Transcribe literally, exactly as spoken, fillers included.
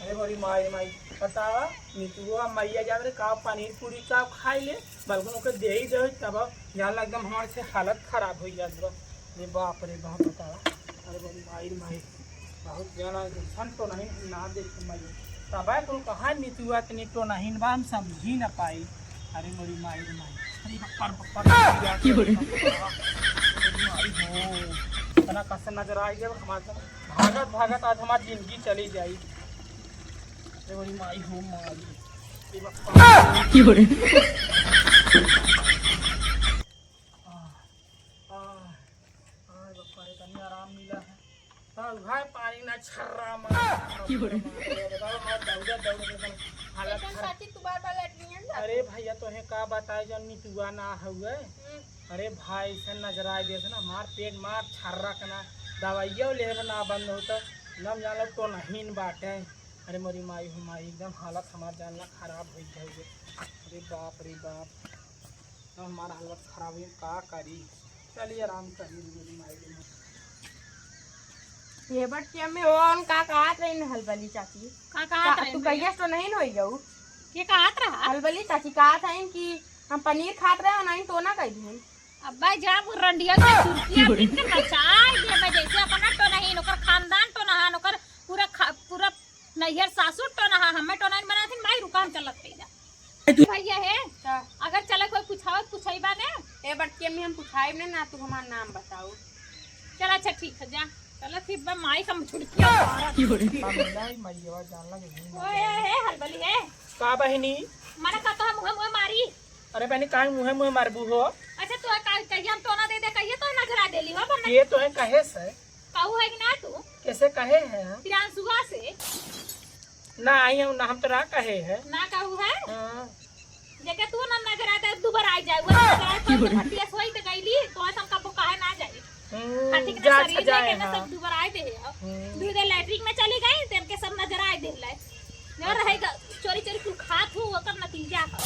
अरे मोरी माई रे माई, बतावा, नितुआ मइया जात रहे का पनीर पूरी का खाइ ले, बल्कि ओके देइ देउ, तब जान लग एकदम हमार से हालत खराब होइ जात बा। अरे बाप रे बाप, बतावा। अरे मोरी माई रे माई, बहुत जाना इंसान टोनहिन ना देख मइया। तब कुल कहाँ नितुआ तनी टोनहिन बा, हम समझी ना पाई। अरे मोरी माई रे माई, अरे बप्पर बप्पर, की हो रे? अरे माई हो, इतना कसन नजर आइ गया हमार तो। भागत भागत आज हमार जिंदगी चली जाई। ए मोरी माई हो माई। ए बप्पा। की हो रे? आ, आ, आ, बप्पा रे, तनी आराम मिला है। हाँ, भाई पानी ना छर्रा मार। की हो रे? बताओ, हमार दौड़े दौड़े एकदम हालत कैसन खराब। साथी तू बार बार लैट्रिन जात? अरे भैया, तोहे का बताए, जौन नितुआ ना हुए। हम्म। अरे भाई, ऐसन नजर आइ देस ना, हमार पेट मार छर्रा के ना, दवाइयो लेहे ना बंद होता, नम जान लो टोनहिन बाटे। अरे मोरी माई हो माई, एकदम हालत हमार जान ला खराब होइ गई है। अरे बाप रे बाप, एकदम हमार हालत खराब है, का करी? चलिए आराम करी मोरी माई रे। ये बट के में ओन का कहत रही न हलबली चाची? का कहत का, रही तू भैया? कहिए तो नहीं होई जाऊ। के कहत रहा? हलबली चाची कहत हईन कि हम पनीर खात रहे और नहीं टोना कह दिहन। अब्बा जब रंडिया के चुरकिया पीट के नचाए देबे, जैसे अपना टोनहिन, ओकर खानदान टोनहान, ओकर पूरा खा-, पूरा नैहर सासुर टोनहा, हमें टोनहिन बनाथिन, माई रुका हम चलत कइला। भैया है, का? अगर चले कोई पुछावत पुछाई बा ने? ए बड़की अम्मी, हम पुछाई ने ना, तू हमार नाम बताऊ। चल अच्छा ठीक है, जा। चल ठीक बा, माई का छुड़किया। की हो रे? का मिला ई मइयवा जान लगे नहीं। ओए, ए, ए, हलबली है। का बहिनी? मने का तो हम मुँहे मुँहे मारी। अरे बहनी, काहे मुँहे मुँहे मारबू हो? अच्छा, तू का कहिए हम टोना दे दे, कहिए तो नजर आ देली हो, वरना ये तो है कहे से? कहू है कि ना तू? कैसे कहे हैं? प्रियांशुआ से। ना आई हम, ना हम तो ना कहे हैं। ना कहू है? हाँ। जेके तू ना नजर आए तो दू बार आई जाए, वो नजर आए तो भटिया सोई तो गईली, तो हम कबो कहे ना जाए। हम्म, खातिर के जा, शरीर अच्छा, जाए, लेके ना हाँ। सब दू बार आए दे हो। हम्म। दू दे लैट्रिन में चली गई, तेन के सब नजर आए दे ले। जो रहेगा, चोरी चोरी कुल खात हो, ओकर नतीजा हो।